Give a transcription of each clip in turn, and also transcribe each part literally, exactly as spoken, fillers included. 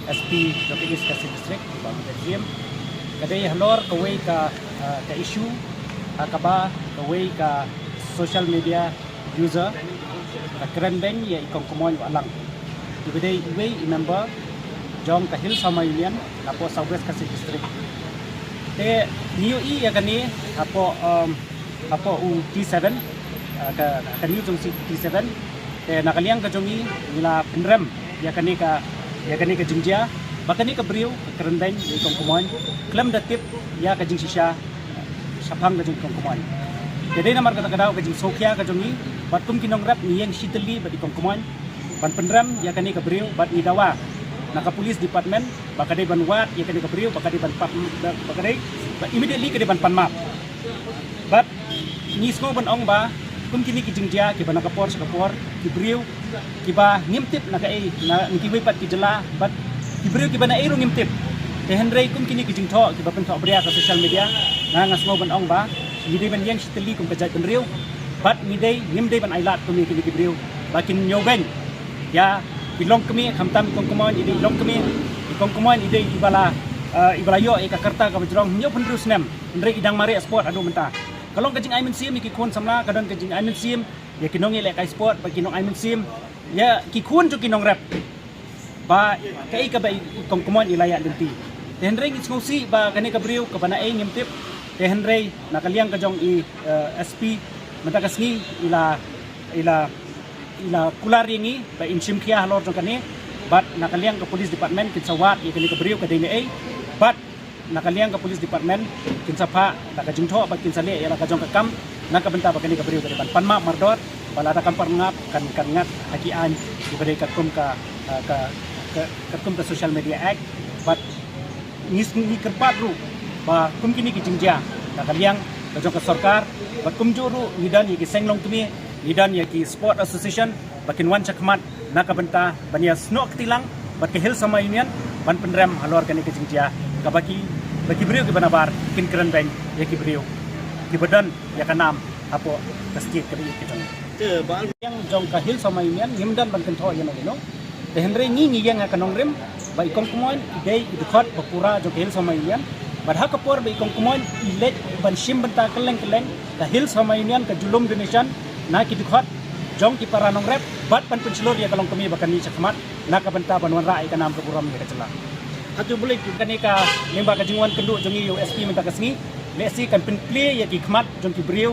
S P jong ka East Khasi District, Bah Muthiah Syiem. Ka dei halor kawei ka, ah, ka issue, ha kaba kawei ka social media user ka kren beiñ ïa i Kong Kmoin Wahlang, iba dei iwei i member jong ka Hill Sawma Union napoh South West Khasi District. Te ngi ïohi ïa kane hapoh, um, hapoh u T seven, ah, ka, ka news jong u T seven. Te na ka liang ka jong ngi, ngi la pynrem ïa kane ka, ïa kane ka jingjia ba kane ka briew ka kren beiñ ïa i Kong Kmoin khlem da tip ïa ka jingshisha shaphang ka jong i Kong Kmoin. Te dei namar kata ka daw ka jingsngewkhia ka jong ngi, bad kum ki nongrep ngi ïeng shitylli bad i Kong Kmoin ban pynrem ïa kane ka briew, bad ngi dawa na ka police department ba ka dei ban wad ïa kane ka briew, ba ka dei ban pat, ba ka dei, ba immediately ka dei ban pan map. Bad ngi sngew ban ong ba kum kine ki jingjia kiba na ka por sha ka por, ki briew kiba ngim tip na kaei, na kiwei pat ki jylla, bad ki briew kiba naei ruh ngim tip. Te hynrei kum kine ki jingthoh kiba pynthohbria ha social media, nga, nga sngew ban ong ba ngi dei ban ïeng shitylli kum ka jaitbynriew, bad ngi dei, ngim dei ban ailad kum ïa kine ki briew ba kin ñiew beiñ ïa i longkmie, khamtam i Kong Kmoin i dei i longkmie, i Kong Kmoin i dei iba la, eh, iba la ïoh ïa ka karta kaba jrong hynñiewphew hynriew snem. Hynrei i dang mareh sport haduh mynta. Ka long ka jingai mynsiem ïa ki khun samla, ka don ka jingai mynsiem ïa ki nongïalehkai sport bad ki nongai mynsiem ïa ki khun jong ki nongrep ba kaei kaba i Kong Kmoin i la ïaid lynti. Te hynrei ngi sngewsih ba kane ka briew kaba naei ngim tip. Te hynrei na ka liang ka jong i, eh, S P mynta ka sngi i la, i la, i la kular ïa ngi ba in shim khia halor jong kane, bad na ka liang ka police department kin sa wad ïa kane ka briew ka dei naei, bad na ka liang ka police department kin sa phah da ka jingthoh bad kin sa leh ïa la ka jong ka kam na ka bynta ba kane ka briew ka dei ban pan map mardor, ba lada kam pan map kan, kan ngat ha ki aiñ kiba dei katkum ka, ah, ka, ka, katkum ka Social Media Act. Bad ngi, ngi kyrpad ruh ba kum kine ki jingjia na ka liang ka jong ka sorkar, bad kumjuh ruh ngi don ïa ki seng longkmie, ngi don ïa ki sport association, ba kin wan shakhmat na ka bynta ban ïa snoh kti lang bad ka Hill Sawma Union ban pynrem halor kane ka jingjia kaba ki, ba ki briew kiba nabar kin kren beiñ ïa ki briew kiba don ïa ka nam hapoh ka state kaba ïeit ka jong ngi. Te ba ïa jong ka Hill Sawma Union ngim don ban kynthoh ïano ïano. Te hynrei ngi, ngi ïeng ha ka nongrim ba i Kong Kmoin i dei i dkhot ba pura jong ka Hill Sawma Union. Bad ha ka por ba i Kong Kmoin i leit ban shim bynta kylleng kylleng, ka Hill Sawma Union ka ju lum donation na ki dkhot jong ki para nongrep bad ban pynshlur ïa ka longkmie ba kan mih shakhmat na ka bynta ban wanrah ïa ka nam ka burom ïa ka jylla. Hato balei kane ka lyngba ka jingwan kynduh jong ngi ïa u S P mynta ka sngi, lehse kan pynplie ïa ki khmat jong ki briew,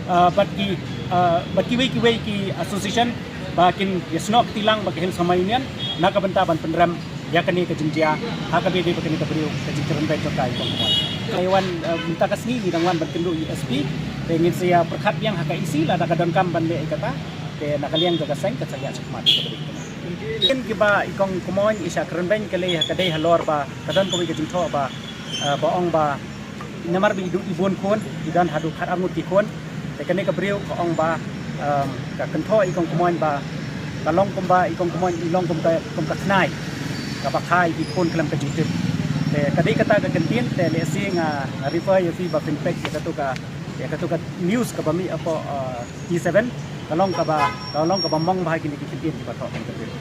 ah, bad ki, ah, bad kiwei kiwei ki association ba kin ïa snoh kti lang bad ka Hill Sawma Union na ka bynta ban pynrem ïa kane ka jingjia ha kaba ïadei bad kane ka briew, ka jingkren beiñ jong ka i Kong Kmoin. Ka wan, ah, mynta ka sngi ngi dang wan ban kynduh ïa u S P, te ngin sa ïa pyrkhat biang ha ka E C lada ka donkam ban leh ïa kata, te na ka liang jong ka seng kan sa ïa shakhmat ïa kaba dei kane. Kin kiba i Kong Kmoin i shah kren beiñ ka lei ha ka dei halor ba ka don kawei ka jingthoh ba, ah, ba ong ba namar ba i dei i bun khun, i don haduh khat arngut ki khun. Te kane ka briew ka ong ba, um, ka kynthoh i Kong Kmoin ba ka long kumba i Kong Kmoin i long kum ka, kum ka khnai kaba kha ïa ki khun khlem ka jingtip. Te ka dei kata ka kyntien, te lehse nga, nga refer ïa phi ba phin peit ïa kato ka, ïa kato ka news kaba mih hapoh, uh, T seven, ka long kaba, ka long kaba mong bha kine ki kyntien kiba thoh kane ka briew.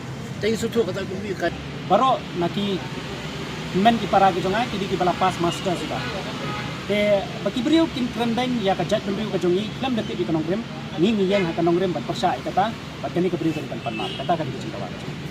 Te i suthu kata ka mih ka Baroh na ki hynmen ki para ki jong nga ki dei kiba la pass masters ïa ka. Te ba ki briew kin kren beiñ ïa ka jaitbynriew ka jong ngi khlem da tip ïa ka nongrim, ngi, ngi ïeng ha ka nongrim ban pyrshah ïa kata, bad kane ka briew ka dei ban pan map. Kata ka dei ka jingdawa ka jong ngi.